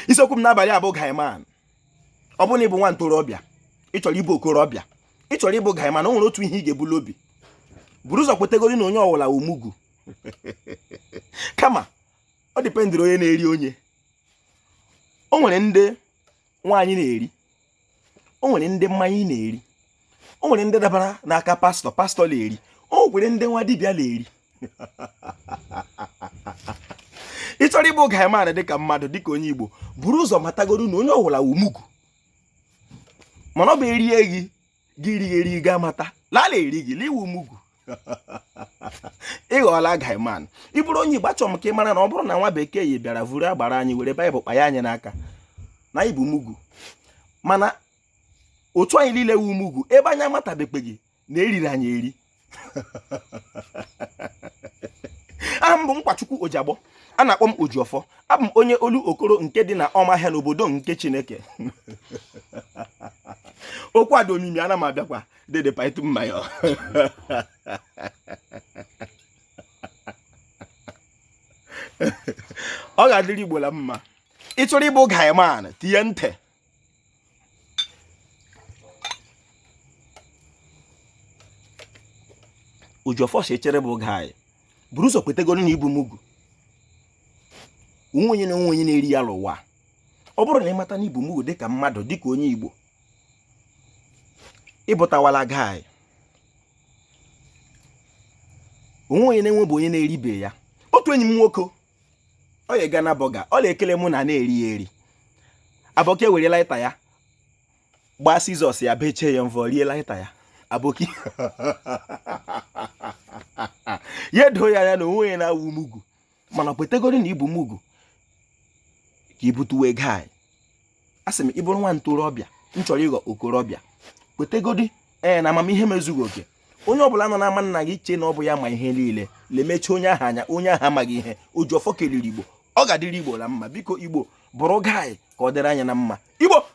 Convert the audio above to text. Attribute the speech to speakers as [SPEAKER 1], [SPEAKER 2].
[SPEAKER 1] Isiokwu m n'abalị a bụ guyman. Ọ bụrụ na ị bụ nwa ntorobịa, ị chọrọ ịbụ okorobịa, ị chọrọ ịbụ guyman, o nwere otu ihe ị ga-ebulu obi. Buru ụzọ kwetegori na onye ọwụla wụ mugu. Kama ọ dịpendịrị onye na-eri onye. O nwere ndị nwaanyị na-eri, o nwere ndị mmanya na-eri, o nwere ndị dabara n'aka pastọ, pastọ na-eri, o nwekwere ndị nwa dibịa na-eri. Ị chọrọ ịbụ guyman dịka mmadụ, dịka onye Igbo, buru ụzọ matagoro na onye ọwụla wụ mugu. Mana ọ bụ erie gị, gị righị eri ga mata lala eri gị liwu mugu, ị ghọọla guyman. Ị bụrụ onye Igbo, achọrọ m ka ị mara na ọ bụrụ na nwa bekee yi bịara vuru agbara anyị were baịbụl kpanye anyị n'aka na anyị bụ mugu, mana otu anyị niile wu mugu, ebe anyị amatabekpeghị na eriri anyị eri. Aha m bụ Nkwachukwu Ojiagbọ, a na-akpọ m Ojiọfọ. Abụ m onye Olokoro nke dị na Ọmahịa n'obodo nke Chineke. Okwu a dị omimi, ana m abịakwa dede paitu mmanya. Ọ ga-adịrị Igbo la mma. Ị chọrọ ịbụ guyman, tinye ntị. Ojiọfọ si echere bụ guy, buru ụzọ kwetegoro na ị bụ mugu. Onwe onye na onwe onye na-eri ya n'ụwa. Ọ bụrụ na ị mata na ị bụ mugu dịka mmadụ, dịka onye Igbo, ị bụtawala guy. Onwe onye na-enwebụ onye na-eribe ya. Otu enyi m nwoke, ọ ya ga na burger, ọ na-ekele mụ na na-eri ya eri. Aboki ewere lighter ya gbaa scissors ya bechie ya mvọ rie lighter ya. Aboki ya doo ya anya na onwe onye na-awụ mugu, mana kwetegoro na ị bụ mugu ka ị butuwe guy. A sị m, ị bụrụ nwa ntorobịa m chọrọ ịghọ okorobịa, kwetegodi ee na amamihe m ezughị oke. Onye ọbụla nọ n'ama nna gị chee na ọ bụ ya ma ihe niile, lemechi onye ahụ anya, onye ahụ amaghị ihe. Ojiọfọ keliri Igbo, ọ ga-adịrị Igbo na mma. Biko Igbo, bụrụ guy ka ọ dịrị anyị na mma. Igbo.